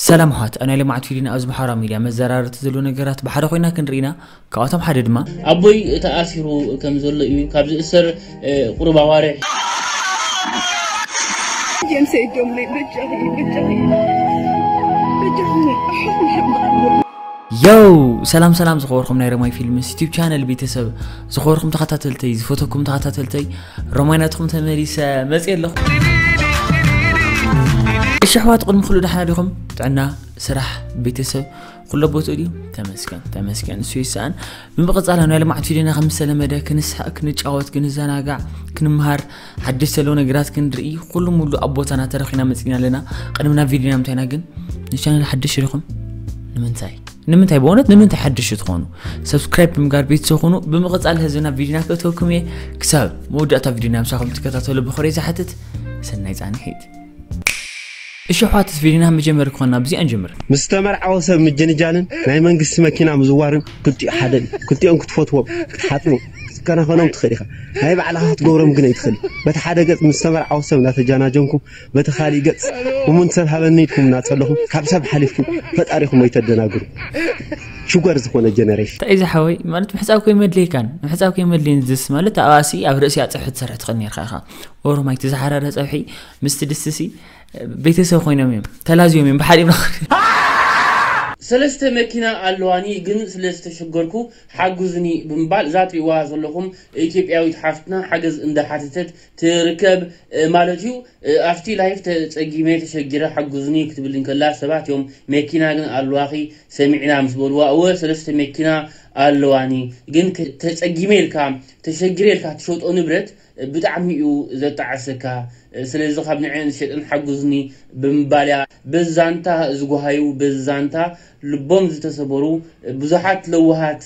ሰላም ኣሕዋት፣ ኣብ ናይ ልምዓት ፊልም ኣብዚ ማሕበራዊ ሚድያ መዘራረብቲ ዘለዉ ነገራት ብሓደ ኮይና ክንርኢና፣ ካብኣቶም ሓደ ድማ ኣቦይ ተኣሲሩ ከም ዘሎ እዩ። ካብ ዝእሰር ቁሩብ ኣዋርሕ። ጀምሰ ዶምሌ በጃኺ በጃኺ በጃኺ የው ሰላም ሰላም ዝኸበርኩም ናይ ረማይ ፊልምስ ዩቲብ ቻነል ቤተሰብ፣ ዝኸበርኩም ተኸታተልተይ፣ ዝፈተኩም ተኸታተልተይ፣ ረማይ ናትኩም ተመሊሰ መፅእ ኣለኹ። እሺ ኣሕዋት፣ ቅድሚ ኩሉ ደሓና ዲኹም? ጥዕና፣ ስራሕ፣ ቤተሰብ ኩሎ ቦትኡ ድዩ? ተመስገን ተመስገን፣ እሱ ይሰኣን። ብምቕፃል ኣብ ናይ ልምዓት ቪድዮና ከም ዝተለመደ ክንስሓቅ፣ ክንጫወት፣ ክንዘናጋዕ፣ ክንምሃር፣ ሓድሽ ዘለዉ ነገራት ክንርኢ ኩሉ ሙሉ ኣብ ቦታና ተረኺና መፂና ኣለና። ቅድሚ ናብ ቪድዮና ምታይና ግን ንቻነል ሓድሽ ዲኹም? ንምንታይ ንምንታይ ብእውነት ንምንታይ ሓድሽ ትኾኑ? ሰብስክራይብ ብምግባር ቤተሰብ ኩኑ። ብምቕፃል ህዝብና ቪድዮና ክእተወኩም እየ። ክሳብ መወዳእታ ቪድዮና ምሳኹም ትከታተሉ ብኽብሪ ዝሓትት። ሰናይ ፃንሒት። እሺ ኣሕዋት፣ ቪድዮና መጀመሪ ክኾንና ብዚኣ ንጀምር። ምስ ዝተመርዓወ ሰብ ምጅንጃልን ናይ መንግስቲ መኪና ምዝዋርን ክልቲኡ ሓደ እዩ። ክልቲኦም ክትፈትዎም፣ ክትሓጥኖም፣ ክትከናኸኖም ትኽእል ኢኻ። ናይ ባዕልኻ ክትገብሮም ግን ኣይትኽእል። በቲ ሓደ ገጽ ምስ ዝተመርዓወ ሰብ እናተጃናጀንኩም፣ በቲ ካሊእ ገጽ እሙን ሰብ ሃበኒ ኢልኩም እናጸለኹም፣ ካብ ሰብ ሓሊፍኩም ፈጣሪኹም ኣይተደናግሩ። ሽጎር ዝኾነ ጀነሬሽን። እንታይ እዩ ዝሓወይ? ማለት ምሕጻብ ከይመድለይካን ምሕጻብ ከይመድለይን ዝስ ማለት ኣብኣሲ ኣብ ርእሲ ኣጽብሒ ትሰርሕ ትኽእል ነርካ ኢኻ። ኦሮማይ እቲ ዝሓራረ ጸብሒ ምስቲ ድስሲ ቤተሰብ ኮይኖም እዮም፣ ተላዝዮም እዮም ብሓደ ይብሉ። ሰለስተ መኪና ኣለዋኒ ግን ስለ ዝተሸገርኩ ሓጉዝኒ ብምባል እዛ ትሪእዋ ዘለኹም ኢትዮጵያዊት ሓፍትና ሓገዝ እንዳሓተተት ትርከብ ማለት እዩ። ኣብቲ ላይፍ ተፀጊመ ተሸጊረ ሓጉዝኒ ክትብል እንከላ ሰባት እዮም መኪና ግን ኣለዋኺ ሰሚዕና ምስ በልዋ እወ ሰለስተ መኪና ኣለዋኒ ግን ተፀጊመ ኢልካ ተሸጊረ ኢልካ ትሸጦ ንብረት ብጣዕሚ እዩ ዘጣዕሰካ። ስለዚ ካብ ንዐን ዝሸጠን ሓጉዝኒ ብምባል እያ። በዛንታ ዝጓሃዩ በዛንታ ልቦም ዝተሰበሩ ብዙሓት ለዋሃት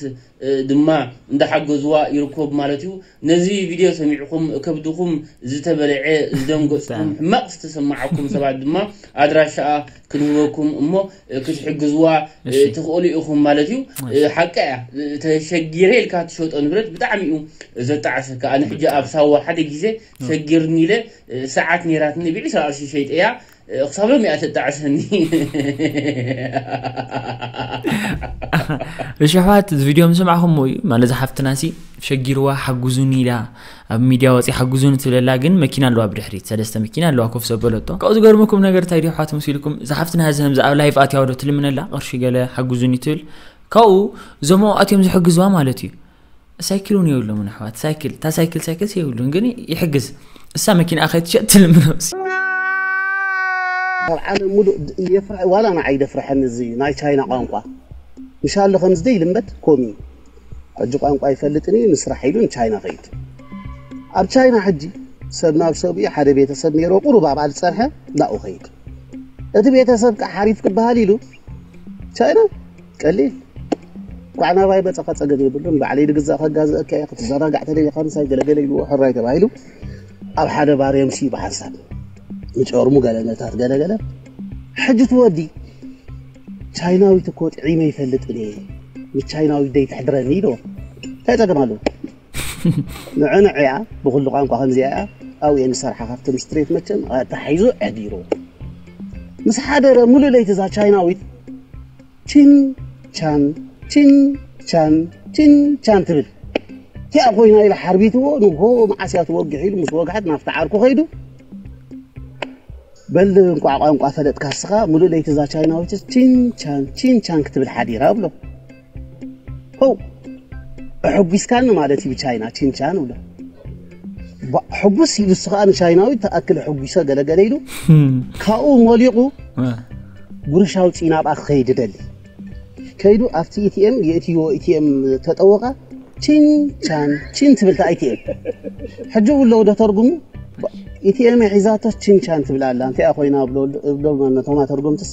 ድማ እንዳሓገዝዋ ይርከቡ ማለት እዩ። ነዚ ቪድዮ ሰሚዕኹም ከብድኹም ዝተበልዐ ዝደንገፅኩም ሕማቕ ዝተሰማዓኩም ሰባት ድማ ኣድራሻኣ ክንህበኩም እሞ ክትሕግዝዋ ትኽእሉ ኢኹም ማለት እዩ። ሓቂ እያ ተሸጊረ ኢልካ ትሸጦ ንብረት ብጣዕሚ እዩ ዘጣዕሰካ። ኣነ ሕጂ ኣብ ሳዋ ሓደ ግዜ ሸጊርኒ ኢለ ሰዓት ነይራትኒ ብዒስራ ቅርሺ ሸይጠያ ክሳብ ሎሚ እያ ተጣዕሰኒ። እሺ ኣሕዋት፣ እዚ ቪድዮ ምስ ሰማዕኹምዎ እዩ ማለት እዛ ሓፍትና ሲ ሸጊርዋ ሓጉዙኒ ኢላ ኣብ ሚድያ ወፂኣ ሓጉዙኒ ትብለላ ግን መኪና ኣለዋ ብድሕሪት ሰለስተ መኪና ኣለዋ ኮፍ ዘበለቶ። ካብኡ ዝገርመኩም ነገር እንታይ ድዩ ኣሕዋት መሲልኩም? እዛ ሓፍትና እዚ ከምዚ ኣብ ላይቭ ኣትያ ወዶ ትልምነላ ቅርሺ ገለ ሓጉዙኒ ትብል ካብኡ እዞም ኣብኡ ኣትዮም ዝሕግዝዋ ማለት እዩ። ሳይክል እውን የብሎምን ኣሕዋት ሳይክል እታ ሳይክል ሳይክልስ የብሉን ግን ይሕግዝ እሳ መኪና ከይትሸጥ ትልምኖስ ኣብ ዓለም ሙሉእ የፍርሕ ዋላ ንዓይ ደፍርሐኒ እዚ ናይ ቻይና ቋንቋ ምሻሎ ከምዚ ደይ ልመድ ኮሚ ሕጂ ቋንቋ ይፈልጥን እዩ ንስራሕ ኢሉ ንቻይና ከይድ ኣብ ቻይና ሕጂ ሰብ ናብ ሰብ እዩ ሓደ ቤተሰብ ነይሮ ቁሩብ ኣብኣ ዝፀንሐ ናብኡ ከይድ እቲ ቤተሰብ ከዓ ሓሪፍ ክበሃል ኢሉ ቻይና ቀሊል ኳዕ ናባይ መፀኻ ፀገም የብሉን ባዕለይ ድግዛእ ከጋዝአካ እየ ክትዘናጋዕ ተደሊኻ ምሳይ ገለገለ ኢልዎ ሕራይ ተባሂሉ ኣብ ሓደ ባር MC ብሓንሳብ ምጨርሙ ገለመታት ገለገለ ሕጂ ትወዲ ቻይናዊት እኮ ጥዒመ ይፈልጥን እየ ምስ ቻይናዊት ደይ ትሕድረኒ ኢልዎ እንታይ ፀገም ኣለዎ ንዕንዕ እያ ብኩሉ ቋንቋ ከምዚኣ እያ ኣብኡ እየ ንሰርሓ ካብቶም ስትሬት መቸም ኣታሒዙ ኣሕዲርዎ ምስ ሓደረ ሙሉእ ለይቲ እዛ ቻይናዊት ቺን ቻን ቺን ቻን ቺን ቻን ትብል እቲኣ ኮይና ኢለ ሓርቢትዎ ንግሆ መዓስ እያ ትወግሕ ኢሉ ምስ ወግሐት ናብቲ ዓርኩ ከይዱ በል እንቋዕ ቋንቋ ፈለጥካ እስኻ ሙሉእ ለይቲ እዛ ቻይናዊትስ ቺን ቻን ቺን ቻን ክትብል ሓዲራ እብሎ ሆው ኣሐጒስካኒ ማለት እዩ ብቻይና ቺን ቻን እብሎ ሕጉስ ኢሉ እሱ ከዓ ንቻይናዊት ተኣክል ኣሐጒሰ ገለገለ ኢሉ ካብኡ ሞሊቑ ጉርሽ ኣውፂ ናብኣ ክኸይድ ይደሊ ከይዱ ኣብቲ ኢቲኤም የእትይዎ ኢቲኤም ተጠወቃ ቺን ቻን ቺን ትብል ታ ኢቲኤም ሕጂ ውለው ዶ ተርጉሙ ኢቲኤም ሒዛቶስ ቺን ቻን ትብል ኣላ እንታይ ኮይና ብሎ ነቶም ኣተርጎምትስ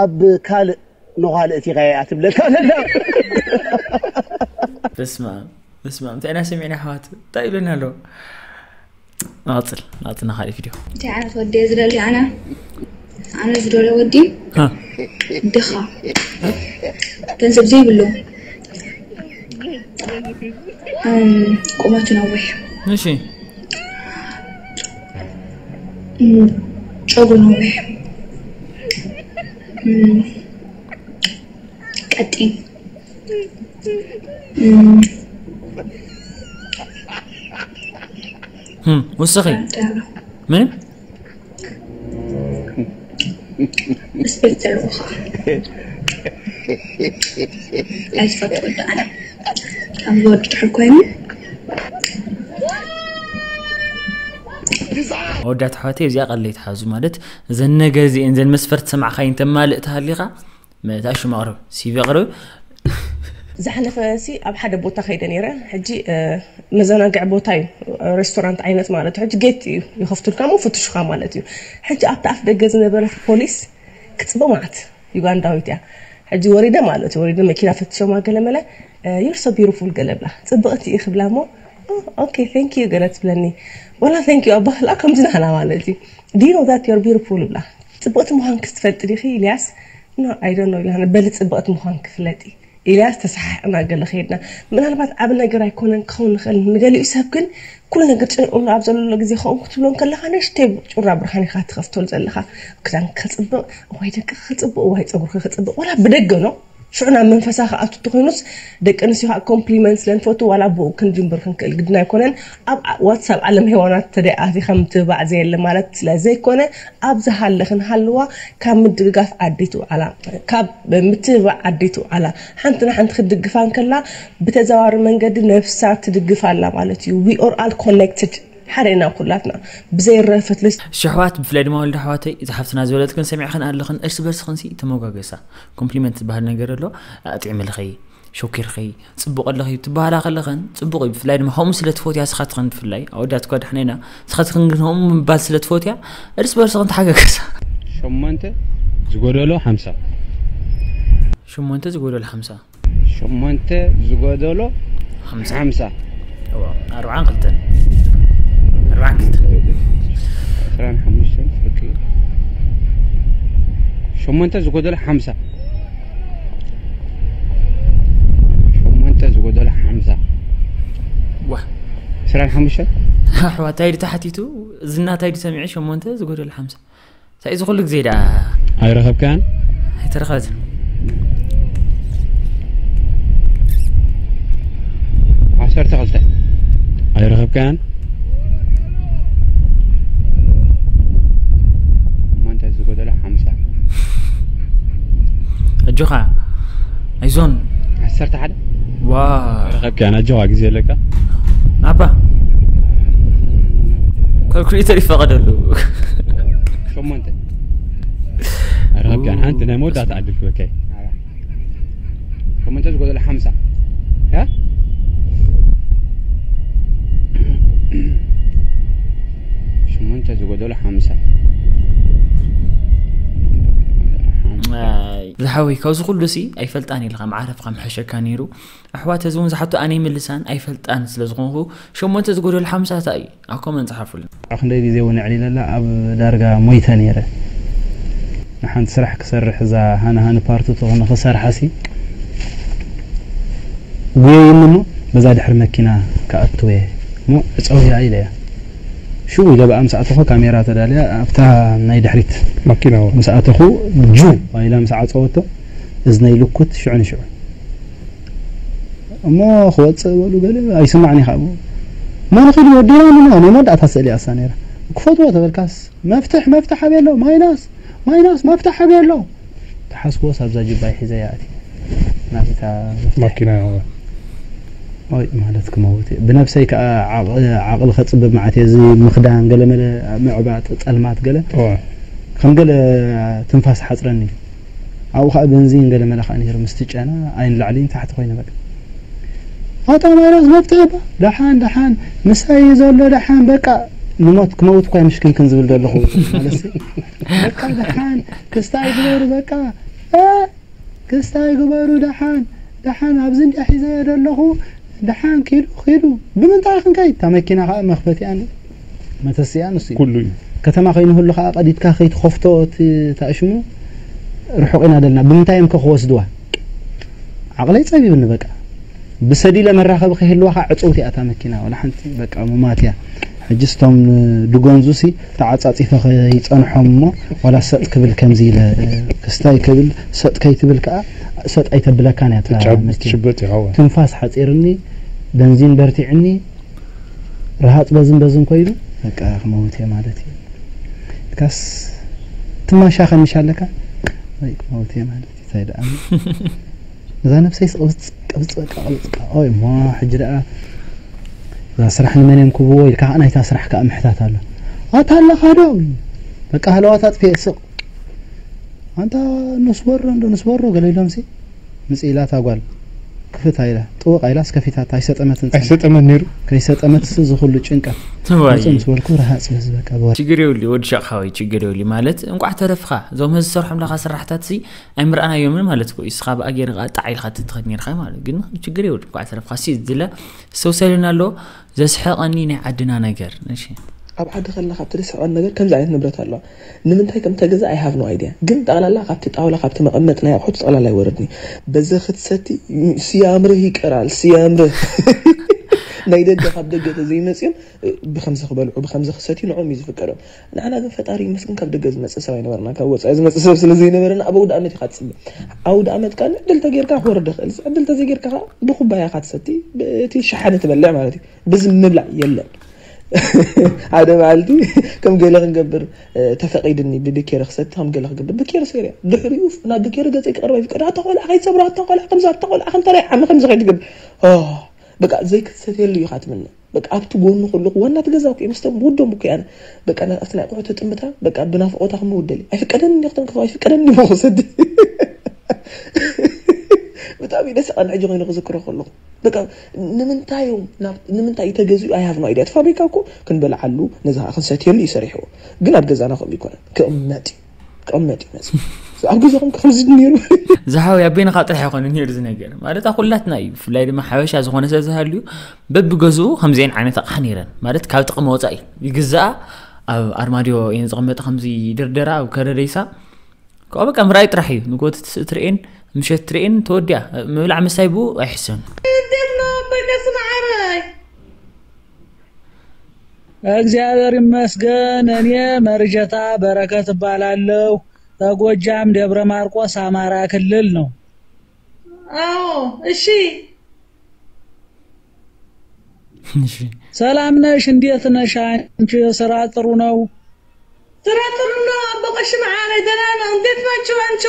ኣብ ካልእ ንኻልእ እቲ ኸያ ትብለካ ዘላ በስመ ኣብ በስመ ኣብ እንታይ ኢና ሰሚዕና ኣሕዋት እንታይ ይብለና ኣሎ ንቐፅል ንቐፅል ንካልእ ቪድዮ እንታይ ዓይነት ወዲ እየ ዝደሊ ኣነ ኣነ ዝደልዮ ወዲ ድኻ ገንዘብ ዘይብሉ ቁመቱ ነዊሕ እሺ ጨጉሩ ነዊሕ ቀጢን። እም፣ ህም፣ ውስኺ ደሎ። ምንም ስፔክተር ውኻ። ኣይትፈትዎ ደኣ። ኣብ ወዲ ድሕር ኮይኑ ኣወዳት ኣሕዋተይ፣ እዚኣ ቀለይቲ ሓዙ። ማለት፣ እዘን ነገር እዚአን፣ እዘን መስፈርት ሰማዕኻይ እንተማልእ ተሃሊኻ፣ መእታ ሽም ኣቕርብ፣ ሲቪ ኣቕርብ። ዝሓለፈ ሲ ኣብ ሓደ ቦታ ከይደ ነይረ። ሕጂ መዘናግዒ ቦታ እዩ፣ ሬስቶራንት ዓይነት ማለት እዩ። ሕጂ ጌት እዩ ይኸፍቱልካ፣ ሞ ፍትሹኻ ማለት እዩ። ሕጂ ኣብቲ ኣፍ ደገ ዝነበረት ፖሊስ ክትፅበ ማለት ዩጋንዳዊት እያ። ሕጂ ወሪደ ማለት እዩ፣ ወሪደ መኪና ፈትሾማ፣ ገለመለ ዩር ሶ ቢሩፉል ገለ ብላ። ፅብቕቲ እዩ ክብላ፣ ሞ ኦኬ፣ ቴንክ ዩ ገለ ትብለኒ። ወላ ቴንክ ዩ ኣባህላ ከምዚ ናህና ማለት እዩ። ዲ ኖ ዛት ዩር ቢሩፉል ብላ። ፅብቕቲ ምዃን ክትፈልጥ ዲኺ ኢልያስ? ኖ፣ ኣይ ዶንት ኖ ኢላና። በሊ ፅብቕቲ ምዃን ክፍለጥ እዩ። ኢልያስ ተሰሓሕና ገለ ከይድና። ምናልባት ዓብ ነገር ኣይኮነን ክኸውን ንኽእል። ንገሊኡ ሰብ ግን ኩሉ ነገር ጨንቁሉ ኣብ ዘለሎ ግዜ ከምኡ ክትብሎ ከለኻ ንእሽተይ ጩራ ብርሃን ኢኻ ትኸፍተሉ ዘለኻ። ክዳንኪ ክፅብቕ፣ እዋይ ደቅኺ ክፅብቕ፣ እዋይ ፀጉርኪ ክፅብቕ፣ ወላ ብደገ ኖ ሽዑ ናብ መንፈሳ ክኣቱ እንተኾይኑስ፣ ደቂ ኣንስትዮ ከዓ ኮምፕሊመንት ስለ ንፈቱ ዋላ ብኡ ክንጅምር ክንክእል ግድን ኣይኮነን። ኣብ ዓ- ዋትሳፕ ዓለም ሄዋናት ተደይ ኣቲኻ ምትብባዕ ዘየለ ማለት ስለ ዘይኮነ፣ ኣብ ዝሃለኽን ሃልዋ ካብ ምድግጋፍ ዓዲ ትውዓላ፣ ካብ ምትብባዕ ዓዲ ትውዓላ። ሓንቲ ንሓንቲ ክትድግፋ እንከላ ብተዘዋዋሪ መንገዲ ነፍሳ ትድግፍ ኣላ ማለት እዩ። We are all connected፣ ሓደ ኢና ኩላትና ብዘይ ረፈት ልስ ሽሕዋት፣ ብፍላይ ድማ ወልደ ኣሕዋተይ፣ እዚ ሓፍትና ዝበለትክን ሰሚዕክን ኣለኽን፣ እርስ በርስኽን ሲ ተመጓገሳ። ኮምፕሊመንት ዝበሃል ነገር ኣሎ። ኣጥዕምልኺ፣ ሾኪርኺ፣ ጽቡቕ ኣለኺ ትበሃላ ከለኽን ጽቡቕ እዩ። ብፍላይ ድማ ከምኡ ስለ ትፈትያ፣ ስኻትኽን ብፍላይ ኣወዳት እኳ ደሕና ኢና፣ ስኻትኽን ግን ከምኡ ምባል ስለ ትፈትያ፣ እርስ በርስኽን ተሓጋገሳ። ሸሞንተ ዝጎደሎ ሓምሳ። ሸሞንተ ዝጎደሎ ሓምሳ። ሸሞንተ ዝጎደሎ ሓምሳ። ሓምሳ። እዋ፣ ኣርባዓን ክልተን። ኣርባዓን ክልተን። ዕስራን ሓሙሽተን ፍርቂ። ሸሞንተ ዝጎደሎ ሓምሳ። ሸሞንተ ዝጎደሎ ሓምሳ። ዋ። ዕስራን ሓሙሽተን። ኣሕዋታይ ድተሓቲቱ፣ ዝናታይ ድሰሚዑ፣ ሸሞንተ ዝጎደሎ ሓምሳ። እንታይ እዚ ኩሉ ግዜ ደኣ? ኣይረኸብካን? ኣይተረኸበትን። ዓሰርተ ክልተ። ኣይረኸብካን? ሸሞንተ ዝጎደሎ ሓምሳ። ኣጆኻ። ኣይዞን። ዓሰርተ ሓደ። ዋ። ኣይረኸብካን? ኣጆኻ፣ ግዜ ኣለካ። ኣባ። ካልኩሌተር ይፈቐደሉ። ሸሞንተ። ኣይረኸብካን? ሓንቲ ናይ መወዳእታ ዕድል ክበካ። ሸሞንተ ዝጎደሎ ሓምሳ። ያ? ሸሞንተ ዝጎደሎ ሓምሳ። ኣይ፣ ዝሓወይ፣ ካብዚ ኩሉ ሲ ኣይፈልጣን ኢልካ፣ መዓረፍካ ምሐሸካ ነይሩ። ኣሕዋት፣ እዚ እውን ዝሓቶ ኣነ ይምልሳን ኣይፈልጣን ስለ ዝኾንኩ፣ ሸሞንተ ዝጎደሎ ሓምሳ እንታይ እዩ? ኣብ ኮመንት ጸሓፉልን። ኣብ ክንደይ ግዜ እውን ኣዕሊለላ ኣብ ዳርጋ ሞይተ ነይረ። ንሓንቲ ስራሕ ክሰርሕ እዛ ሃነ ሃነ ፓርቱ ትኾነ ክሰርሓ ሲ ጉየይኒ እሞ በዛ ድሕሪ መኪና ክኣትው እየ እሞ ዕፀውያ ኢለ እያ። ሽው ኢለ ብኣ ምስ ኣተኹ ካሜራ ተዳልያ ኣብታ ናይ ድሕሪት ማኪና ምስ ኣተኹ ጁ ኢላ ምስ ዓፀወቶ እዝነይ ልኩት ሽዑ ንሽዑ እሞ ክወፅእ በሉ ገለ ኣይስማዕን ኢኻ። መን ኺድ ወዲና ምና ናይ መወዳእታ ስእሊ ኣሳ ነይራ ክፈትዎ ተበልካስ መፍትሕ መፍትሕ ኣበይ ኣሎ ማይናስ ማይናስ መፍትሕ ኣበይ ኣሎ ተሓስክዎስ ኣብዛ ጅባይ ሒዘ ይኣቲ ናብታ መፍትሕ ማኪና ወይ ማለት ክመውት እየ ብነብሰይ ከዓ ዓቕ- ዓቕሊ ከፅብብ መዓት እየ እዚ ምኽዳን ገለመለ ምዕባጥ ፀልማት ገለ እዋ ከም ገለ ትንፋስ ሓፅረኒ ኣብኡ ከዓ ቤንዚን ገለመለ ከዓ ነይሩ ምስቲ ጨና ኣይን ላዕሊ ንታሕቲ ኮይነ በቃ ኣታ ማይናስ መፍትሕ እባ ደሓን ደሓን ምሳይ እዩ ዘሎ ደሓን በቃ ንሞት ክመውት እኳ ምሽክንክን ዝብል ዘለኹ ማለት በቃ ደሓን ክስታይ ግበሩ በቃ እ፣ ክስታይ ግበሩ ደሓን ደሓን ኣብዚ እንዲያ ሒዘዮ ዘለኹ ደሓን ኪዱ ኪዱ ብምንታይ ክንከይድ እታ መኪና ከዓ መኽፈቲኣን መተስእያን ንሱ እዩ ኩሉ እዩ ከተማ ከይንህሉ ከዓ ቀዲድካ ከይትኸፍቶ እቲ ታእሽሙ ርሑቕ ኢና ደልና ብምንታይ እዮም ከ ክወስድዋ ዓቕለይ ፀቢብኒ በቃ ብሰዲለ መራኸቢ ከይህልዋ ከዓ ዕፅውቲ እያ እታ መኪና ወላ ሓንቲ በቃ ሙማት እያ ሕጂ ስቶም ድጎንዙ ሲ ተዓጻጺፈ ከይጸንሖም እሞ ዋላ ሰጥ ክብል ከምዚ ኢለ ክስታይ ክብል ሰጥ ከይትብል ከኣ ሰጥ ኣይተብለካን እያ እታ መኪና። ትሽበጥ ይኸውን። ትንፋስ ሓጺርኒ፣ በንዚን በርቲዕኒ፣ ረሃጽ በዝን በዝን ኮይኑ በቃ ክመውት እየ ማለት እዩ። ካስ ትማሻ ከሚሻ ኣለካ ወይ ክመውት እየ ማለት እዩ። እንታይ ደኣ እዛ ነብሰይ ቅብጽ ቅብጽ በቃ ቅብጽ ኦይ እሞ ሕጂ ደኣ እዛ ስራሕ ንመን እዮም ክብዎ ኢልካ ከዓ ናይታ ስራሕ ከዓ ምሕታት ኣሎ። ኣታ ኣለኻ ዶ? በቃ ሃለዋት ኣጥፊኤ ስቕ። ኣንታ ንስወሮ እንዶ ንስወሮ ገለ ኢሎም ሲ ምጽእ ኢላ እታ ጓል ክፍት ኣይላ ጥውቕ ኣይላ እስከፊታታ ኣይሰጠመትን ጸኒሓ። ኣይሰጠመን ነይሩ። ከይሰጠመት ሲ ዝኹሉ ጭንቀት ዋይ። ምጽእ ምስ በልኩ ረሃጽ በዚ በቃ ብወ- ችግር የብሉ ወዲ ሸቕሓወይ ችግር የብሉ ማለት እንቋዕ ተረፍኻ እዞም ህዚ ዝሰርሖም ለኻ ስራሕታት ሲ ኣይምርኣናዮምን ማለት እኮ እዩ። እስኻ ብኣ ገይርኻ ጣዕ ኢልካ ትትኸድ ነርካ ማለት ግን ችግር የብሉ እንቋዕ ተረፍኻ ሲ ዝለ ዝተወሰደና ኣሎ። ዘስሕቐኒ ናይ ዓድና ነገር እሺ። ኣብ ዓዲ ከለና ካብቲ ደስ ዝብለኒ ነገር ከምዚ ዓይነት ንብረት ኣለዋ። ንምንታይ ከም ተገዛ I have no idea፣ ግን ጠቕላላ ካብቲ ጣውላ ካብቲ መቐመጢ ናይ ኣቑሑት ጠቕላላ ይወረድኒ። በዚ ክትሰቲ ስያምርህ ይቀራል ስያምርህ ናይ ደገ ካብ ደገ ተዘይመፅዮም ብከምዚ ክበልዑ ብከምዚ ክሰትዩ ንዖም እዩ ዝፍቀዶም። ንዓና ግን ፈጣሪ ይመስገን ካብ ደገ ዝመፅእ ሰብ ኣይነበርና፣ ካብ ወፃኢ ዝመፅእ ሰብ ስለ ዘይነበረና ኣብ ኣውደ ኣመት ኢካ ትፅበ። ኣውደ ኣመት ከዓ ዕድል ተጌርካ ክወርድ ይኽእል፣ ዕድል ተዘይጌርካ ከዓ ብኩባያ ኢካ ትሰቲ፣ እቲ ሸሓኒ ትበልዕ ማለት እዩ። ብዚ ምብላዕ የለን። ሓደ መዓልቲ ከም ገለ ክንገብር ተፈቒድኒ ብብኬሪ ክሰቲ ከም ገለ ክገብር ብኬሪ ሰይረ ድሕሪኡ ናብ ብኬሪ ገፀይ ክቐርብ ኣይፍቀድ። ኣታ ቆልዓ ከይትሰብሮ ኣታ ቆልዓ ከምዚ ኣታ ቆልዓ ከምታ ናይ ዓሚ ከምዚ ከይትገብር። በቃ ዘይክትሰትየሉ ኢኻ ትምነ። በቃ ኣብቲ ጎኑ ኩሉ ዋና ትገዛ እኮ ምስቶም ውዶም እኮ ኣነ በቃ ኣብቲ ናይ ኣቑሑ ትጥምታ በቃ ብናፍቆታ ክመውደሊ ኣይፍቀደኒ ክተንክፎ ኣይፍቀደኒ ክሰቲ። ብጣዕሚ ደስ ቃን ሕጂ ኮይኑ ክዝክሮ ከለኹ በቃ ንምንታይ እዮም ናብ ንምንታይ እዩ ተገዚኡ I have no idea። እቲ ፋብሪካ እኮ ክንበልዓሉ ነዚ ከዓ ክንሰትየሉ እዩ ሰሪሕዎ። ግን ኣብ ገዛና ከምኡ ይኮነን ክቕመጥ እዩ ክቕመጥ እዩ መፅ ኣብ ገዛኹም ከምዚ ነይሩ። ዝሓው ኣቤንኻ ጥራሕ ይኮነ ነይሩ ዝነገር ማለት ኩላትና እዩ ብፍላይ ድማ ሓበሻ ዝኾነ ሰብ ዝሃልዩ በብገዝኡ ከምዚአን ዓይነት ኣቕሓ ነይረን ማለት ካብ ጥቕሚ ወፃኢ ይግዛኣ ኣብ ኣርማድዮ እየን ዝቕመጠ ከምዚ ድርደራ ኣብ ከረደይሳ ካብኡ በቃ ምርኣይ ጥራሕ እዩ። ንጎት ትስእ ትርእን ምሸት ትርእን ተወዲኣ ምብላዕ ምስታይ ብኡ ኣይሕሰን። እንዴት ነው አባይ ደስ ማዓረይ? እግዚአብሔር ይመስገን። እኔ መርጀታ በረከት እባላለሁ። ከጎጃም ደብረ ማርቆስ አማራ ክልል ነው። አዎ እሺ። እሺ። ሰላም ነሽ? እንዴት ነሽ? አንቺ ስራ ጥሩ ነው? ስራ ጥሩ ነው። አቦ ቀሺ መዓረይ ደህና ነው። እንዴት ናችሁ አንቺ?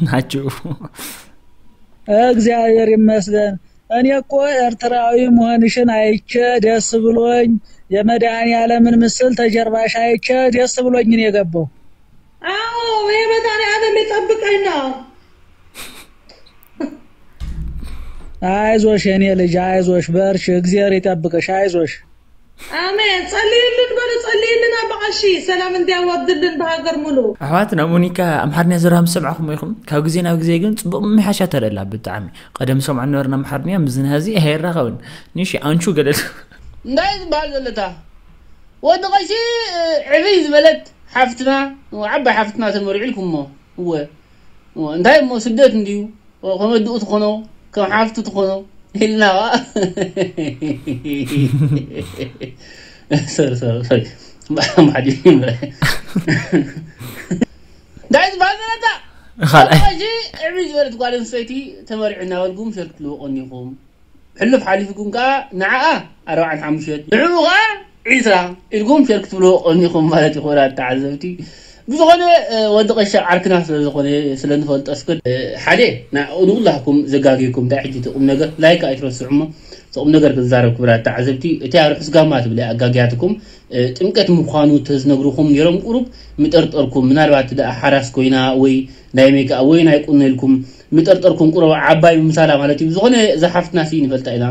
ናችሁ? እግዚአብሔር ይመስገን። እኔ እኮ ኤርትራዊ መሆንሽን አይቼ ደስ ብሎኝ የመድኃኔዓለምን ምስል ተጀርባሽ አይቼ ደስ ብሎኝ ነው የገባው። አዎ የመድኃኔዓለም ይጠብቀኝ ነው። አይዞሽ የኔ ልጅ አይዞሽ፣ በርሽ፣ እግዚአብሔር ይጠብቅሽ። አይዞሽ። አሜን። ጸልይልን በሉ፣ ጸልይልን አባ ቀሺ ሰላም እንዲያወርድልን በሀገር ሙሉ። ኣሕዋትና ሞኒካ ኣምሓርኛ ዘረባ ምስ ሰማዕኹሞ ኢኹም። ካብ ግዜ ናብ ግዜ ግን ጽቡቕ ምምሕያሻ ተርኢ ኣላ ብጣዕሚ። ቀደም ሰምዖ ነበርና ኣምሓርኛ፣ ምስዚ ናይዚ ኣይራኸብን። ንሺ ኣንቹ ገለ እንታይ ዝበሃል ዘለታ? ወዲ ቀሺ ዕብይ ዝበለት ሓፍትና፣ ዓባይ ሓፍትና ተመርዒልኩሞ። እወ። እወ፣ እንታይ እሞ ስደት እንድዩ? ከመድኡ ትኾኖ፣ ከም ሓፍቱ ትኾኖ ኢልና ኸዓ። ሶሪ፣ ሶሪ፣ ሶሪ። ማዕዲ ይምረ። እንታይ ዝበሃል ዘለታ? ካልኣይ። ሕጂ ዕብይ ዝበለት ጓል ኣንስተይቲ ተመሪዑ እናበልኩም ሸርክ ትልውቆኒ ኢኹም። ሕሉፍ ሓሊፍኩም ከኣ ንዓኣ ኣርባዓን ሓሙሽተን፣ ንዕኡ ከኣ ዒስራ ኢልኩም ሸር ክትብልዎ ቀኒኹም ማለት እዩ። ክቡራት ተዓዘብቲ፣ ብዝኾነ፣ እ፣ ወዲ ቀሻ ዓርክና ስለ ዝኾነ፣ ስለ ንፈልጦ፣ እስከ፣ እ፣ ሓደ፣ ና-፣ ንኹላህኩም ዘጋግየኩም፣ እንታይ ሕጂ እቲ ቁም ነገር፣ ላይክ ኣይትረስዑ እሞ፣ እቲ ቁም ነገር ክዛረብ፣ ክቡራት ተዓዘብቲ፣ እቲ ኣብ ርሑስ ጋማ ትብል ኣጋግያትኩም፣ እ፣ ጥምቀት ምዃኑ ተዝነግሩኹም ነይሮም፣ ቁሩብ ምጠርጠርኩም፣ ምናልባት ደኣ ሓራስ ኮይና ወይ ናይ ሜክኣፕ ወይ ናይ ቁኖ ኢልኩም ምጠርጠርኩም፣ ቁሩብ ዓባይ ምምሳላ ማለት እዩ። ብዝኾነ እዛ ሓፍትና ሲ ንፈልጣ ኢና፣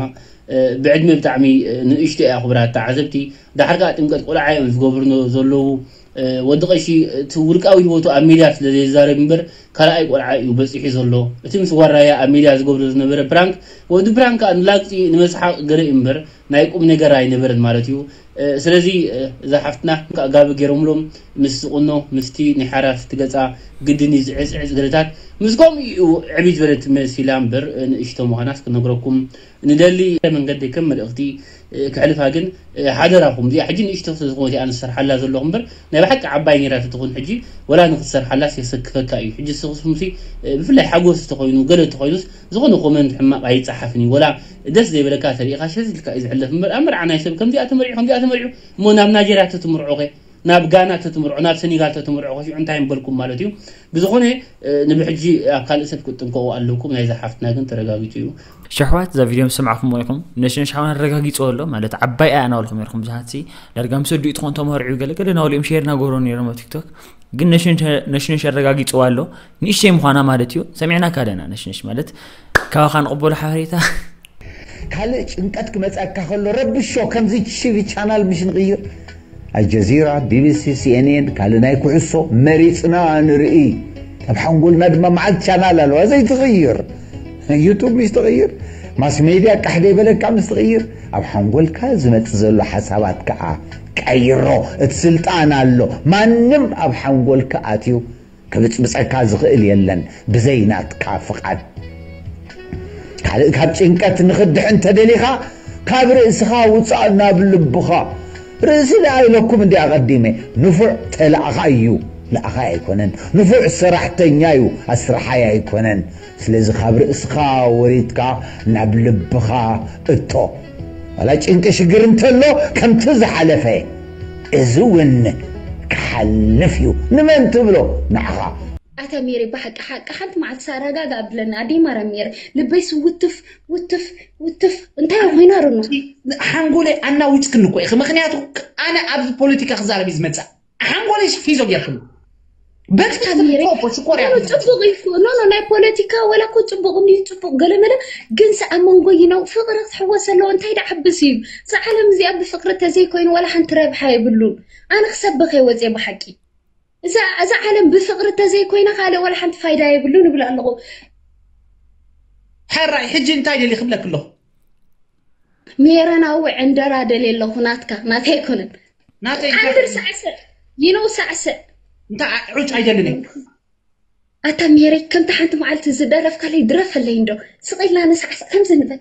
እ፣ ብዕድመ ብጣዕሚ፣ እ፣ ንእሽቶ እያ። ክቡራት ተዓዘብቲ፣ ዳሕር ከኣ ጥምቀት ቆልዓ እዮም ዝገብሩ ነ-፣ ዘለዉ። እ፣ ወዲ ቀሺ እቲ ውልቃዊ ህይወቱ ኣብ ሚድያ ስለ ዘይዛረብ እምበር ካልኣይ ቆልዓ እዩ በጺሑ ዘሎ። እቲ ምስ ዋራያ ኣብ ሚድያ ዝገብሮ ዝነበረ ፕራንክ፣ ወዲ ፕራንክ ከኣ ንላግጺ ንመስሓቕ ገለ እዩ እምበር ናይ ቁም ነገር ኣይነበረን ማለት እዩ። እ፣ ስለዚ፣ እ፣ እዛ ሓፍትና ከኣ ጋቢ ገይሮምሎም ምስ ዝቑኖ ምስቲ ናይ ሓራስ ትገጻ ግድን እዩ ዝዕፅዕፅ ገለታት ምስ ከምኡ እዩ ዕብይ ዝበለት መሲላ እምበር ንእሽቶ ምዃናስ ክነግረኩም ንደሊ። መንገዲ ከም መልእኽቲ ክሕልፋ ግን ሓደራኹም እዚኣ ሕጂ ንእሽቶ ስለዝኾነት እያ ንሰርሓላ ዘለኹ እምበር ናይ ብሓቂ ዓባይ ነይራ ተትኾን ሕጂ ወላ ንክትሰርሓላስ የሰክፈካ እዩ። ሕጂ ስኽስምሲ ብፍላይ ሓጎስ ተኾይኑ ገለ ተኾይኑስ ዝኾነ ኮመንት ሕማቕ ኣይፀሓፍን እዩ። ወላ ደስ ዘይበለካ ተሪኢኻ ሸት ኢልካ እዩ ዝሕለፍ እምበር ኣብ መርዓ ናይ ሰብ ከምዚኣ ተመሪዑ ከምዚኣ ተመሪዑ እሞ ናብ ናይጀርያ ተትምርዖ ኸ ናብ ጋና ተትምርዖ ናብ ሰኒጋል ተትምርዖ ኸ ሽዑ እንታይ ምበልኩም ማለት እዩ። ብዝኾነ ንብሕጂ ኣብ ካልእ ሰብ ክትጥንቀቑ ኣለኩም። ናይዛ ሓፍትና ግን ተረጋጊጹ እዩ። ሸሕዋት እዛ ቪድዮ ምስ ሰማዕኹምዎ ኢኹም ነሽነሽ ሓውና ኣረጋጊጽዎ ኣሎ ማለት ዓባይ ኣያ እናበልኩም ነርኩም ብዙሓት ሲ ዳርጋ ምስ ኣዲኡ ትኾን ተመርዑ ገለ ገለ እናበሉ እዮም ሼር እናገበሩ ነይሮም ኣብ ቲክቶክ ግን ነሽነሽ ኣረጋጊጽዋ ኣሎ። ንእሽተይ ምዃና ማለት እዩ። ሰሚዕናካ ኣለና ነሽነሽ ማለት ካባኻ ንቕበሎ ሓበሬታ። ካልእ ጭንቀት ክመፀካ ከሎ ረብሾ ከምዚ ቲቪ ቻናል ምሽ ንቕይር ኣልጀዚራ ቢቢሲ ሲኤንኤን ካልእ ናይ ኩዕሶ መሪፅና ንርኢ ኣብ ሓንጎልና ድማ መዓልቲ ቻናል ኣለዋ ዘይትቕይር ዩቱብ ምሽ ትቕይር ማስ ሜድያ ቃሕ ደይበለካ ምስ ትቕይር ኣብ ሓንጎልካ ዝመፅ ዘሎ ሓሳባት ከዓ ቀይሮ እቲ ስልጣን ኣሎ ማንም ኣብ ሓንጎልካ ኣትዩ ክብፅብፀካ ዝኽእል የለን ብዘይ ናትካ ፍቓድ። ካልእ ካብ ጭንቀት ንኽድሕን ተደሊኻ ካብ ርእስኻ ውፃእ ናብ ልብኻ። ርእሲ ደኣ ኢለኩም እንዲ ኣቐዲመ ንፉዕ ተላእኻ እዩ ለኣኻ ኣይኮነን ንፉዕ ሰራሕተኛ እዩ ኣስራሓይ ኣይኮነን ስለዚ ካብ ርእስኻ ወሪድካ ናብ ልብኻ እቶ ዋላ ጭንቂ ሽግር እንተሎ ከምቲ ዝሓለፈ እዚ እውን ክሓልፍ እዩ ንመን ትብሎ ንዓኻ ኣታ ሜሪ ብሓቂ ሓቂ ሓንቲ መዓልቲ ሳረጋጋ ኣብለኒ ኣደይ ማርያም ሜሪ ልበይ ስውትፍ ውትፍ ውትፍ እንታይ ኮይና ርኖ ሓንጎለይ ኣናዊፅክኒ እኮ ኢኺ ምክንያቱ ኣነ ኣብዚ ፖለቲካ ክዛረብ እዩ ዝመፅእ ሓንጎለይ ፊዞ ጌርክኒ በቲ ጽቡቅ እዩ ኖ ናይ ፖለቲካ ወላ ኮ ጽቡቅ እንድዩ ጽቡቅ ገለመለ ግን ሰ ኣብ መንጎ ይነው ፍቅሪ ክትሕወስ ኣለዎ እንታይ ዳ ዓብስ እዩ እዛ ዓለም እዚኣ ብፍቅሪ ተዘይኮይኑ ወላ ሓንቲ ረብሓ የብሉን ኣነ ክሰብኸ ወፅየ ብሓቂ እዛ ዓለም ብፍቅሪ ተዘይኮይና ካልእ ወላ ሓንቲ ፋይዳ የብሉን እብል ኣለኹ ሕራይ ሕጂ እንታይ ደሊ ክብለክ ኣለኹ ሜረናዊ ዕንደራ ደልየ ኣለኹ ናትካ ናተይ ኣይኮነን ናተይ ዓንድር ሳዕስዕ ይነው ሳዕስዕ እንታይ ዑጭ ኣይደልን ኣታ ሜረይ ከምቲ ሓንቲ መዓልቲ ዝደረፍካለይ ድረፈለይ እንዶ ስቕ ኢልና ንሳዕስዕ ከምዚ ንበል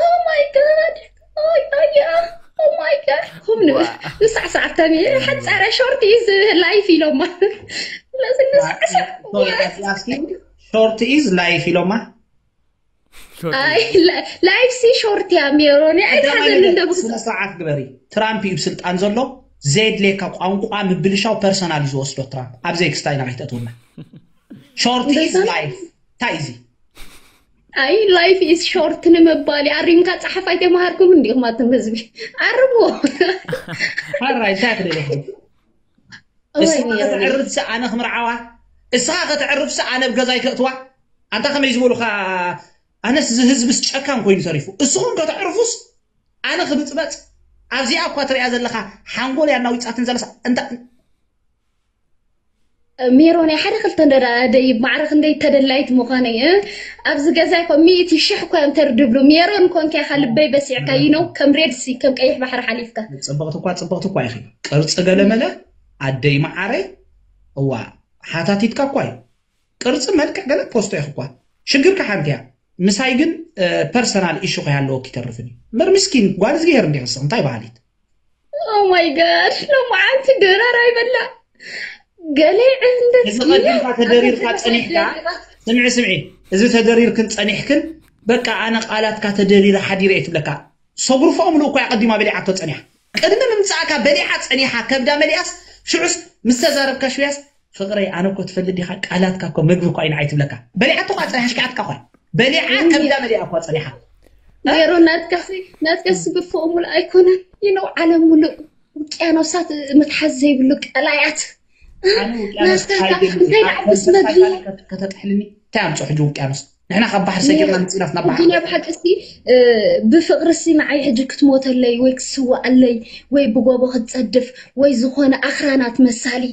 Oh my god Oh my god Oh my god ኩም ንበል ንሳዕስዕ ኣታ ሜረይ ሓፃረ short is life ኢሎማ ስለዚ ንሳዕስዕ short is life ኢሎማ life ሲ short እያ ሜሮን እያ ኣይትሓዘኒ እንደ ስነ ስርዓት ግበሪ ትራምፕ እዩ ስልጣን ዘሎ ዘየድልየካ ቋንቋ ምብልሻው personal እዩ ዝወስዶ ትራምፕ ኣብ ዘይክስታ ኢና ከይተእትውና short is life እንታይ እዚ ኣይ life is short ንምባል ኣሪምካ ፀሓፍ ኣይተምሃርኩም እንዲኹም ኣቱም ህዝቢ ኣርምዎ ሓራይ እንታይ ትደለኹም እስኻ ከተዕርፍሲ ኣነ ክምርዓዋ እስኻ ከተዕርፍሲ ኣነ ኣብ ገዛይ ከእትዋ ኣንታ ከመይ ዝበሉኻ ኣነስ እዚ ህዝብስ ጨካን ኮይኑ ተሪፉ እስኹም ከተዕርፉስ ኣነ ክብፅበፅ ኣብዚኣ እኳ ትሪኣ ዘለኻ ሓንጎል ያናዊፃትን ዘለሳ እንታ ሜሮን ናይ ሓደ ክልተ እንደ ደይብ ማዕረ ክንደይ ተደላይት ምዃነይ ኣብዚ ገዛ ይኮ ሚእቲ ሽሕ እኳ እዮም ተርድብሉ ሜሮን ኮንካ ኢኻ ልበይ በሲዕካ ይነው ከም ሬድሲ ከም ቀይሕ ባሕሪ ሓሊፍካ ፅብቕቲ እኳ ፅብቕቲ እኳ ኢኺ ቅርፂ ገለመለ ኣደይ መዓረይ እዋ ሓታቲትካ እኳ እዩ ቅርፂ መልክዕ ገለ ፖስቶ ኢኺ እኳ ሽግርካ ሓንቲ እያ ምሳይ ግን personal issue ከይሃለወኪ ይተርፍን እዩ እምበር ምስኪን ጓል እዝግሄር እንዲኽስኽ እንታይ በሃሊት Oh my god ሎማዓንቲ ድራር ኣይበላ ገለ ዕንደት እዚ ቀዲምካ ተደሪርካ ፀኒሕካ ስምዒ ስምዒ እዚ ተደሪርክን ፀኒሕክን በቃ ኣነ ቃላትካ ተደሪረ ሓዲረ እየ ትብለካ ሰጉርፎ ምሉእ እኮ ኣቀዲማ በሊዓቶ ፀኒሓ ቅድሚ ምምፃእካ በሊዓ ፀኒሓ ከብዳ መሊኣስ ሽዑስ ምስ ተዛረብካ ሽውያስ ፍቅረይ ኣነ እኮ ትፈልጥ ዲኻ ቃላትካ እኮ ምግቢ እኮ ኣይንዓይ ትብለካ በሊዓቶ እኳ ፀኒሓ ሽኪዓትካ እኳ በሊዓ ከብዳ መሊኣ እኳ ፀኒሓ ሜሮን ናትካሲ ናትካሲ ብፍቕሙል ኣይኮነን ይነው ዓለም ሙሉእ ውቅያኖሳት ምትሓዝ ዘይብሉ ቀላያት ናስተካ እንታይ ደዓብስ መግቢ ከተጥሕልኒ እንታይ ኣምፅኦ ሕጂ ውቅያኖስ ንሕና ካብ ባሕሪ ሰጊርና ምፅኢናስ ናብ ባሕሪ ዲና ብሓቂ እስቲ ብፍቅሪ ሲ ንዓይ ሕጂ ክትሞተለይ ወይ ክትስዋኣለይ ወይ ብጎቦ ክትፀድፍ ወይ ዝኾነ ኣኽራናት መሳሊ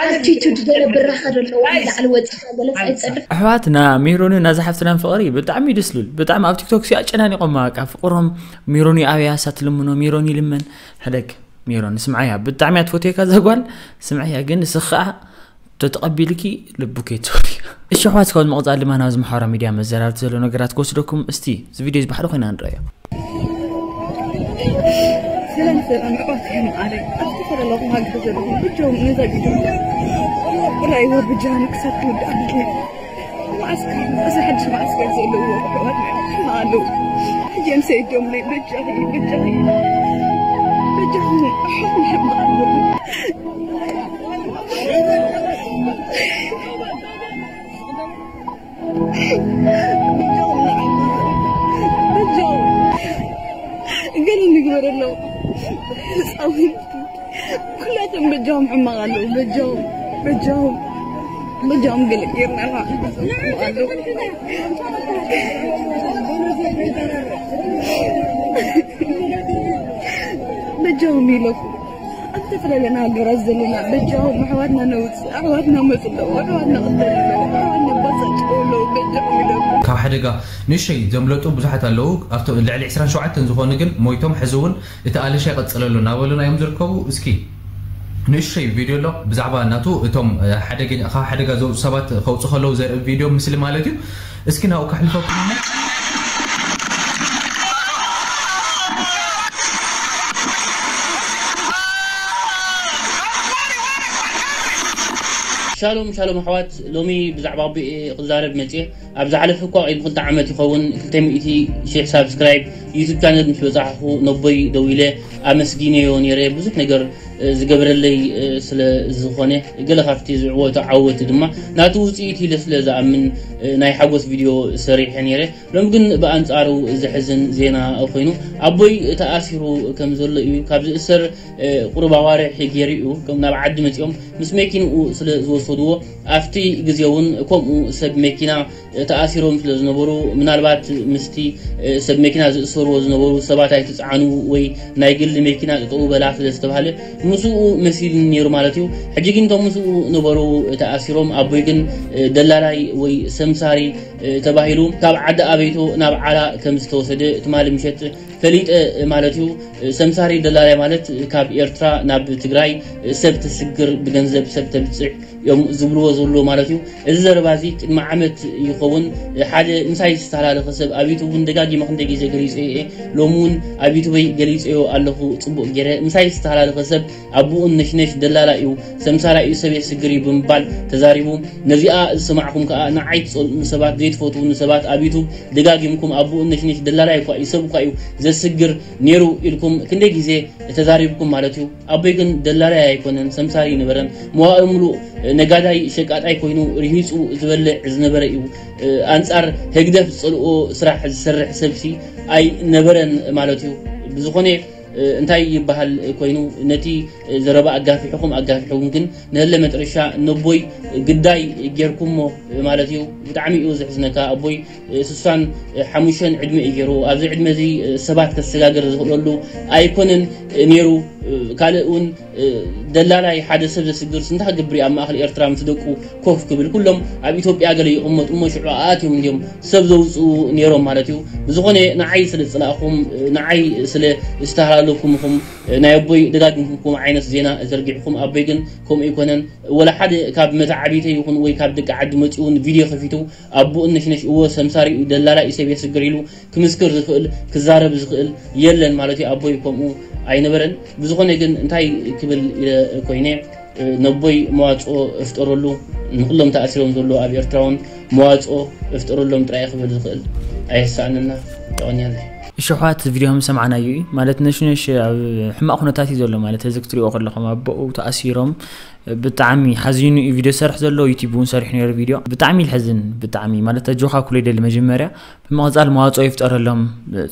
ኣቲቱድ ገለ ብራኸ ደለዎ ንላዕሊ ወፂኻ ገለ ኣይፀድፍ ኣሕዋትና ሜሮንን ናዛ ሓፍትናን ፍቕሪ ብጣዕሚ እዩ ደስ ዝብል ብጣዕሚ ኣብ ቲክቶክ ሲ ኣጨናኒቖማ በቃ ፍቕሮም ሜሮን እዩ ኣብያ እሳ ትልምኖ ሜሮን ይልመን ሕደግ ሜሮን ስምዓያ ብጣዕሚ እያ ትፈትየካ እዛ ጓል ስምዓያ ግን ንስኻ ተተቐቢልኪ ልቡ ከይትሰብሪ። እሺ ኣሕዋት፣ ካብ መቕጻል ድማ ናብዚ ማሕበራዊ ሚድያ መዘራርቲ ዘሎ ነገራት ክወስደኩም። እስቲ እዚ ቪድዮ እዚ ብሓደ ኮይና ንረኣዮ። ሰላም ሰላም ኣሕዋት፣ ከም ኣረ ኣብ ዝተፈላለዩ ሃገር ዘለኹም ብቻውን ነዛ ቪድዮ ቁራይ ወብጃን ክሳብ ትውዳእ ማዕስከር፣ እዚ ሓድሽ ማዕስከር ዘለዎ ኣሕዋት ኣለዉ። ሕጂ እዮም ሰይዶም ለይ በጃኺ በጃኺ በጃኺ ኣሕዋት ኣለዉ። በጃኹም ንዓይ፣ በጃኹም ገለ ንግበረሎም። ህፃውንቲ ኩላቶም በጃኹም ሕማቕ ኣለዉ። በጃኹም፣ በጃኹም፣ በጃኹም ገለ ጌርና ኢና። ሕማቕ ኣለዉ። በጃኹም ኢለኩም። ኣብ ዝተፈላለየ ሃገራት ዘለና በጃኹም ኣሕዋትና ነውፅእ፣ ኣሕዋትና መፁ ኣለዉ፣ ኣሕዋትና ቅተሉ ኣለዉ፣ ኣሕዋትና ባሳጭ ኣለዉ፣ በጃኹም ኢለኩም። ካብ ሓደጋ ንእሽተይ ዘምለጡ ብዙሓት ኣለዉ። ኣብቶም ልዕሊ ዕስራን ሸውዓተን ዝኾኑ ግን ሞይቶም፣ ሕዚ እውን እቲ ኣለሻ ይቐጽል ኣሎ እናበሉና እዮም ዝርከቡ። እስኪ ንእሽተይ ቪድዮ ኣሎ ብዛዕባ ናቱ፣ እቶም፣ እ፣ ሓደገኛ፣ ካብ ሓደጋ ዘውፅኡ ሰባት ከውፁ ከለዉ ዘርኢ ቪድዮ፣ ምስሊ ማለት እዩ። እስኪ ናብኡ ከሕልፈኩም እሞ። ሻሎም ሻሎም ኣሕዋት፣ ሎሚ ብዛዕባ ኣቦይ እየ ክዛረብ መፅየ። ኣብ ዝሓለፈ እኳ ቅድሚ ክልተ ዓመት ይኸውን ክልተ ሚእቲ ሺሕ ሳብስክራይብ ዩቱብ ቻነል ምስ በፃሕኹ ነቦይ ደዊለ ኣመስጊነዮ ነይረ። ብዙሕ ነገር፣ እ፣ ዝገበረለይ፣ እ፣ ስለ ዝኾነ፣ ገለ ካብቲ ዝዕወቶ ዓወት ድማ ናቱ ውፅኢት ኢለ ስለ ዝኣምን፣ እ፣ ናይ ሓጎስ ቪድዮ ሰሪሐ ነይረ። ሎም ግን ብኣንጻሩ ዘሕዝን ዜና ኮይኑ፣ ኣቦይ ተኣሲሩ ከም ዘሎ እዩ። ካብ ዝእሰር፣ እ፣ ቁሩብ ኣዋርሕ ገይሩ እዩ። ከም ናብ ዓዲ መጺኦም ምስ መኪንኡ ስለ ዝወሰድዎ፣ ኣብቲ ግዜ እውን ከምኡ ሰብ መኪና፣ እ፣ ተኣሲሮም ስለ ዝነበሩ፣ ምናልባት ምስቲ፣ እ፣ ሰብ መኪና ዝእሰርዎ ዝነበሩ ሰባት ኣይትጽዓኑ ወይ ናይ ግሊ መኪና ጠጠው በላ ስለ ዝተባህለ፣ ምስኡ መሲሉ ነይሩ ማለት እዩ። ሕጂ ግን እቶም ምስኡ ነበሩ ተኣሲሮም። ኣቦይ ግን፣ እ፣ ደላላይ ወይ ሰምሳሪ፣ እ፣ ተባሂሉ ካብ ዓዲ ኣበይቶ ናብ ዓላ ከም ዝተወሰደ ትማሊ ምሸት ፈሊጠ ማለት እዩ። እ፣ ሰምሳሪ ደላላይ ማለት ካብ ኤርትራ ናብ ትግራይ፣ እ፣ ሰብ ተስግር፣ ብገንዘብ ሰብ ተብጽሕ እዮም ዝብልዎ ዘሎ ማለት እዩ። እዚ ዘረባ እዚ ቅድሚ ዓመት ይኸውን ሓደ ምሳይ ዝተሃላለኸ ሰብ ኣብ ዩቱብ እውን ደጋጊመ ክንደይ ግዜ ገሊጸዮ እየ። ሎሚ እውን ኣብ ዩቱበይ ገሊጸዮ ኣለኹ። ጽቡቕ ገይረ ምሳይ ዝተሃላለኸ ሰብ ኣቦኡ ነሽነሽ ደላላ እዩ፣ ሰምሳራ እዩ፣ ሰብ የስግር እዩ ብምባል ተዛሪቡ። ነዚኣ ዝሰማዕኹም ከኣ ንዓይ ትጸልኡኒ ሰባት፣ ዘይትፈትዉኒ ሰባት ኣብ ዩቱብ ደጋጊምኩም ኣቦኡ ነሽነሽ ደላላ እኳ እዩ፣ ሰብ እኳ እዩ ዘስግር ነይሩ ኢልኩም ክንደይ ግዜ ተዛሪብኩም ማለት እዩ። ኣቦይ ግን ደላላይ ኣይኮነን፣ ሰምሳሪ ኣይነበረን። መዋእሉ ምሉእ ነጋዳይ ሸቃጣይ ኮይኑ ርሂጹ ዝበልዕ ዝነበረ እዩ። ኣንጻር ህግደፍ ዝጸልኦ ስራሕ ዝሰርሕ ሰብሲ ኣይነበረን ማለት እዩ። ብዝኾነ፣ እንታይ ይበሃል ኮይኑ፣ ነቲ ዘረባ ኣጋፊሕኹም ኣጋፊሕኹም ግን ንህለ መጥረሻ ነቦይ ግዳይ ጌርኩሞ ማለት እዩ። ብጣዕሚ እዩ ዘሕዝነካ። ኣቦይ ስሳን ሓሙሽተን ዕድመ እዩ ገይሩ። ኣብዚ ዕድመ እዚ ሰባት ከሰጋግር ዝኽእለሉ ኣይኮነን ነይሩ። ካልእ እውን ደላላይ ሓደ ሰብ ዘስግር ስንታ ክገብር እዩ? ኣብ ማእከል ኤርትራ ምስ ደቁ ኮፍ ክብል፣ ኩሎም ኣብ ኢትዮጵያ ገለ ይቕመጡ እሞ ሽዑ ኣትዮም እንድዮም ሰብ ዘውፅኡ ነይሮም ማለት እዩ። ብዝኾነ ንዓይ ስለ ዝፅላእኹም፣ ንዓይ ስለ ዝተሃላለኩም ኢኹም ናይ ኣቦይ ደጋጊምኩም ከምኡ ዓይነት ዜና ዘርጊሕኩም። ኣቦይ ግን ከምኡ ኣይኮነን። ወላ ሓደ ካብ መተዓቢተይ ይኹን ወይ ካብ ደቂ ዓዲ መፂኡ እውን ቪድዮ ከፊቱ ኣቦኡ ነሽነሽ እዎ ሰምሳሪ እዩ፣ ደላላ እዩ፣ ሰብ የስግር ኢሉ ክምስክር ዝኽእል ክዛረብ ዝኽእል የለን ማለት እዩ። ኣቦይ ከምኡ ኣይነበረን። ብዝኾነ ግን እንታይ ክብል ኢለ ኮይነ፣ ነቦይ መዋፅኦ እፍጠረሉ፣ ንኩሎም ተኣሲሮም ዘለዉ ኣብ ኤርትራ እውን መዋፅኦ እፍጠረሎም ጥራይ ክብል ዝኽእል። ኣየሳእንና። የቐንየለይ። እሺ ኣሕዋት፣ ቪድዮ ከም ሰማዕናዮ እዩ ማለት ነሽነሽ ኣብ ሕማቕ ኩነታት እዩ ዘሎ ማለት እዚ ክትሪኦ ከለኹም ኣቦኡ ተኣሲሮም ብጣዕሚ ሓዚኑ እዩ ቪድዮ ዝሰርሕ ዘሎ። ዩቲዩብ እውን ሰሪሑ ነይሩ ቪድዮ። ብጣዕሚ እዩ ዝሕዝን፣ ብጣዕሚ ማለት ኣጆኻ ክብሎ ይደሊ መጀመርያ። ብምቕጻል መዋጽኦ ይፍጠረሎም፣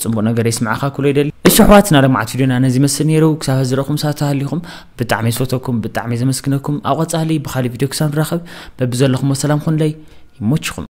ጽቡቕ ነገር የስምዓኻ ክብሎ ይደሊ። እሺ ኣሕዋት፣ ናይ ሎማዓንቲ ቪድዮና ነዚ ይመስል ነይሩ። ክሳብ ሕዚ ረኹም ሳት ተሃሊኹም ብጣዕሚ ዝፈተኩም፣ ብጣዕሚ ዘመስግነኩም። ኣብ ቀጻሊ ብኻልእ ቪድዮ ክሳብ ንራኸብ በብዘለኹሞ ሰላም ኩንለይ። ይሞችኹም።